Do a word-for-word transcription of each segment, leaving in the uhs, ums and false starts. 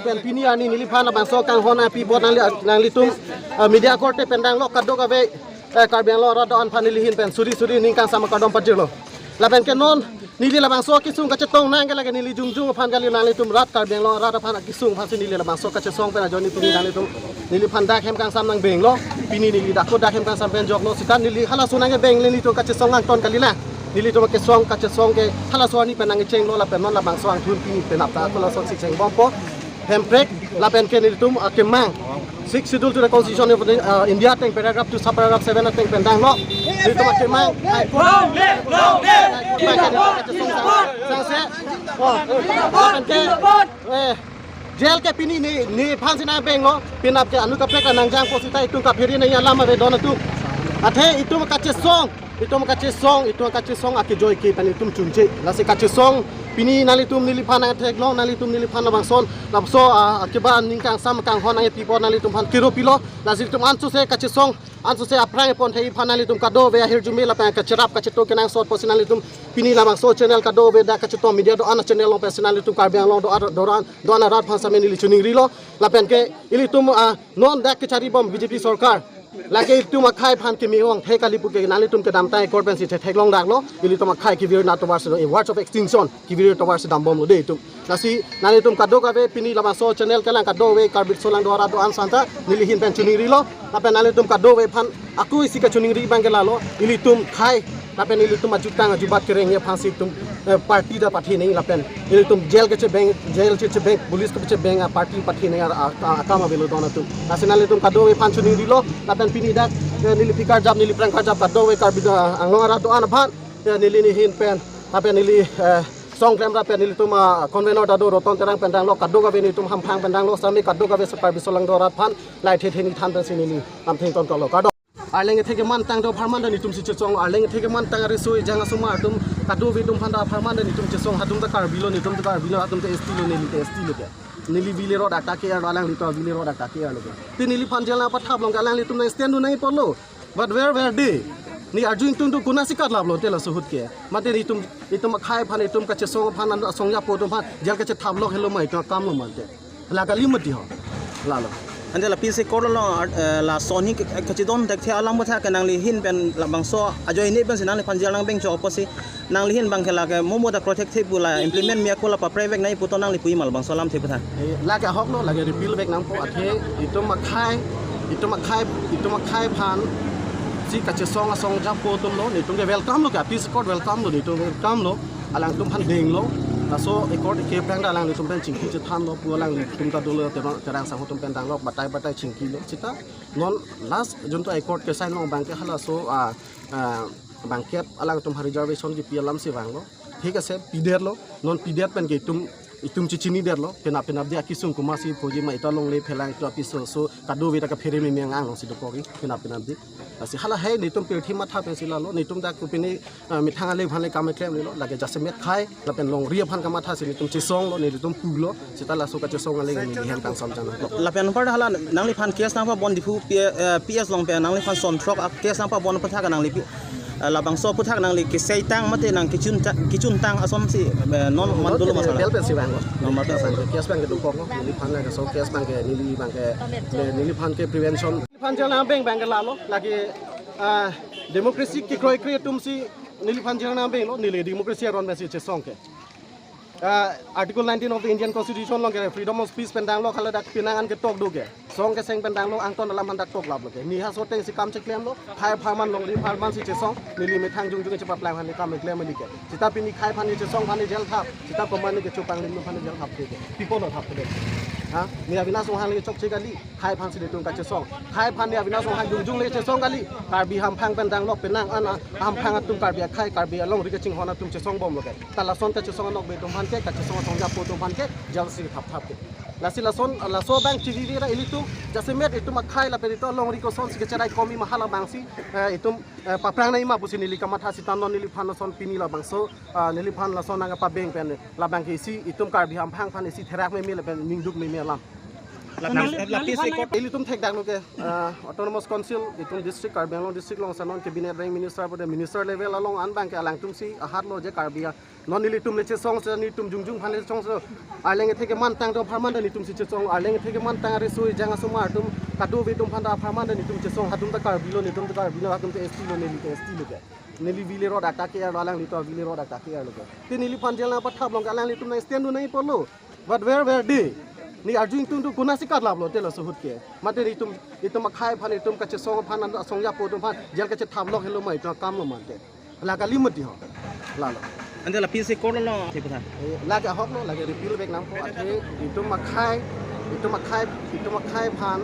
Pen pini arni neliphan labangso kanghon api apot nangli, nanglitum, eh, media korte pen danglo kadokave, eh, Karbi Anglong arat do-an aphan nelihin pen suri suri ning kangsam akardom pajirlo. Lapen ke non neli labangso kesung kachetong nangke lake neli jongjung aphan kali, nanglitum rat Karbi Anglong arat aphan kesung aphansi neli labangso kachesong pen ajoine pini nanglitum neliphan dak hem kangsam nangbenglo. Pini neli dak ko dak hem kangsam pen joklo, seta neli halaso nangkebeng le nelitum kachesong angton kali na. Nelitum kesong kachesong ke halaso arni pen nangchenglo lapen non labangso angthun pini penap ta ko lasonsi chengbompo. Hemprek lapen ke nelitum akemang Sixth Schedule to the Constitution of, uh, India ateng paragraph two subparagraph seven ateng pen danglo. Nelitum akemang High Court. Long live, long live. High Court pen ke nelitum kachesong sang, sangse. Oh, lapen ke, eh, jail ke pini ne, nephansi nangbenglo. Penap ke anu kaprek nangjangpo seta itum kaphere nangji alam ave don atum. Athe itum kachesong, itum kachesong, itum kachesong akejoi ke pen itum chunche. Lasi kachesong pini nanglitum neliphan nangtheklong, nanglitum neliphan labangson, labangso, ah, akeba ning kangsam kanghon nangpi apot nanglitum aphan kero pilo. Lasi itum ansose kachesong, ansose aphrang epon thei aphan nanglitum kadokave ahirjume lapen kacherap kacheto kenangsot apotsi nanglitum pini labangso channel kadokave dak kachetong media do-an channel along pensi nanglitum Karbi Anglong do-an, do-an, do-an arat aphan same neli choningrilo. Lapen ke ilitum, ah, non dak kecharibom B J P sorkar. Lake itum akhei aphan keme-ong thek kali puke nanglitum kedamtang High Court pensi thetheklong daklo. Ilitum akhei kevir nat tovar si, eh, verge of extinction, kevir tovar si dambomlo de itum. Lasi nanglitum kadokave pini labangso channel kelang kadokave Karbi Solang do arat do-an santa nelihin pen choningrilo. Lapen nanglitum kadokave aphan ako isi kachoningri abang ke lalo, ilitum khei lapen ilitum ajutang ajubat kerengji aphansi itum, eh, party ta pathenei lapen ilitum jail kechebeng, jail kechebeng, police kechebeng, ah, party pathenei ar, ar, ar, akam avelo don atum. Lasi nanglitum kadokave aphan choningrilo lapen pini dak, eh, neli aphi karjap, neli aphrang karjap kadokave Karbi, ah, Anglong arat do-an aphan, eh, neli nehin pen lapen neli, eh, song klem lapen nelitum, ah, convener ta do Roton Terang pen danglo kadokave nelitum hamphang pen danglo same kadokave Karbi Solang do arat aphan lahei the the nithan pensi neli lamtheng tonkoklo. Kardom. Arleng ethe kemantang do apharman ta netumsi chesong, arleng ethe kemantang ariso ejang asomar atum kadokave atum aphan ta apharman ta netum chesong, hatum ta Karbi lo, netum ta Karbi lo, hatum ta S T lo, neli ta S T lo ke. Neli vile rod attack ke arlo, alangli ta vile rod attack ke arlo ke. Te neliphan jail nangpathap long ke alanglitum nang stand do nangji apotlo. But where were they? Ne arju ingtung do konatsi katlaplo te laso ahut ke. Mate itum, itum akhei aphan, itum kachesong aphan, an asong japo atum aphan jail kachethap lok helo ma itum akam lo mate. La kali mati ho. Lalo. Ante la appeals court along, eh, lason hi ke-, kachedon thekthe alam aputhak ke nanglihin pen labangso ajoine pensi nangliphan jail nangbeng chok apotsi nanglihin abang ke lake momo ta kroi thekthe pu la implement me ako la paprevek nangji pu to nangli puji ma labangso alamthe aputhak. Eh, lake ahok lo, lake repeal vek nangpo athe itum akhei, itum akhei, itum akhei aphansi kachesong asong japo atum lo, netum ke welcome lo ke, appeals court welcome lo, netum welcome lo. Alangtum aphan denglo, laso accord ke aphrang ta alanglitum pen chingki chethanlo pu alanglitum ta dolo Terang, Terang Sangho atum pen danglo, batai batai chingkilo. Seta non last junto accord ke sign long abang ke halaso, ah, ah, bangkep alangtum aphan reservation kipi alamsi vanglo. Thik ase, pidetlo, non pidet pen ke itum, itum chechinidetlo, penap penapdi akesung komatsi puji ma, itum alongle phelang itum apiso so kadokave ta kaphere meme anglongsi dokok, penap penapdi. Lasi halahei netum pirthe matha pensi lalo, netum dak kopine, ah, methang ale aphan le kam klemlo, lake jasemet khei lapen longri aphan kamathasi netum chesonglo, netum pulo, seta laso kachesong ale neli hem kangsam jana. Lapen apar hala nangliphan case nangpabon Diphu P-, eh, P S along pen nangliphan son throk a case nangpabon aputhak nangli pi-, eh, labangso aputhak nangli keseitang mate nang kechun ta-, kechuntang asonsi, eh, non mandul masalah. Bail pensi vanglo. Non mandul. Case abang ke dokoklo, neliphan laso case abang ke neli abang ke, neliphan ke prevention. Neliphan jail nangbeng abang ke lalo, lake, ah, democracy kekroikre atumsi neliphan jail nangbenglo, neli democracy aron pensi chesong ke. Ah, Article nineteen of the Indian Constitution along ke freedom of speech pen danglo, hala dak penang an ketok do ke. Song keseng pen danglo, angton alam aphan dak toklaplo ke. Ne haso atengsi kam cheklemlo, khei apharman longri apharmansi chesong, neli methang jongjong chepaplang aphan ne kam keklem kali ke. Seta pini khei aphan ne chesong aphan ne jail thap, seta komat ne kechopang lim aphan ne jail thap ke. Pi apotlo thap ke. Ha? Ne Avinash Ronghang le chokche kali. Khei aphansi netum kachesong. Khei aphan ne Avinash Ronghang jongjong le chesong kali. Karbi hamphang pen danglo penang an a hamphang atum Karbi akhei Karbi alongri kachinghon atum chesongbomlo ke. Ta lason kachesong anokbe atum aphan ke, kachesong asong japo atum aphan ke, jail si thapthap ke. Lasi lason, laso abang chiri ra ilitum, jasemet itum akhei lapen itum alongri kosonsi kacharaikom ma hala abangsi, eh, itum, eh, paprangnangji ma pusi neli kamathasi ta non neliphan lason pini labangso, ah, neliphan lason nangpabeng pen labang ke isi itum Karbi hamphang aphan isi therak meme lapen ningduk meme alam. Lapis, lapis ikot. Ilitum thekdaklo ke, ah, Autonomous Council, itum district, Karbi Anglong district along si non cabinet rank minister pute minister level along an abang ke alangtum si ahat lo je Karbi a. Non nelitum le chesong si, nelitum jongjung aphan le chesong si. Arleng ethe kemantang atum apharman ta nelitum si chesong. Arleng ethe kemantang ari sui jang asomar atum kadokave atum aphan ta apharman ta nelitum chesong. Hatum ta Karbi lo, nelitum ta Karbi lo, hatum ta S T lo, neli ta S T lo ke. Neli village road attack ke-er lo, alangli ta village road attack ke-er lo ke. Te neliphan jail nangpathap long ke alanglitum nang stand do nangji apotlo. But where were they? Ne arju ingtung tu konatsi katlaplo te laso ahut ke. Mate itum, itum akhei aphan, itum kachesong aphan, asong japo atum aphan jail kachethap long helo ma itum akam lo mate. La kali mati ho. Lalo. Ante lapis ikot lo, si putha. Eh, lake ahok lo, lake repeal vek nangpo, athe itum akhei, itum akhei, itum akhei aphan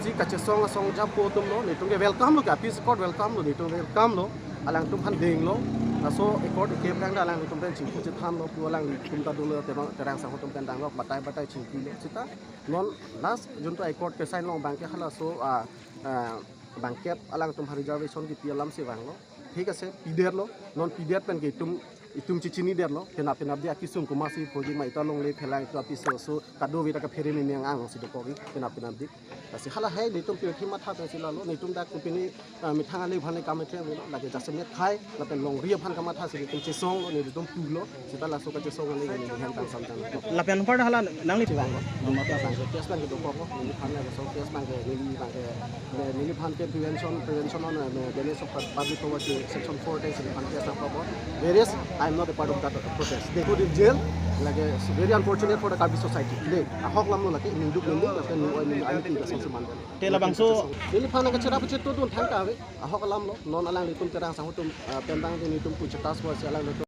si kachesong asong japo atum lo, nelitum ke welcome lo ke, apis ikot welcome lo, nelitum welcome lo. Alangtum aphan denglo, laso ikot ikep kang ta alangtum pen chingki chethanlo, pu alangtum ta dolo, Terang, Terang Sangho atum pen danglo, batai batai chingkilo. Seta non last junto ikot ke sign long abang ke halaso, ah, ah, bangkep alangtum aphan reservation kipi alam si vanglo. Thik ase, pidetlo, non pidet pen ke itum, itum chechinidetlo, penap penapdik akesung komatsi phoji ma, ita longle phelang itum apis so, so kadokave ta kaphere mimi ang-ang si dokok-i, penap penapdik. Lasi hala hai nelitum pirthe matha pensi lalo, nelitum dak pini, ah, methang ale aphan le kamatha avelo, lake jasemet khai, lapen longri aphan kamatha si nelitum chesonglo, nelitum pulo, seta laso kachesong ale neli hem tang sam tang. Lapen apar hala nangli. Chevanglo, non mata bangke, case bangke dokoklo, neliphan laso case bangke, neli bangke, ne-, neliphan ke prevention, prevention on, uh, menace of public poverty section four te neliphan case nangpapon. Whereas I am not a part of that protest. They put in jail, lake, it's very unfortunate for the Karbi society. Dei, ahok alam lo lake, ningduk ningduk, lake, no, I mean, I think that's also mandatory. Te labangso. Neliphan ke cherap chetudun thangta ave, ahok alam lo, non alanglitum Terang Sangho atum, uh, pen abang nelitum puche task force alanglitum.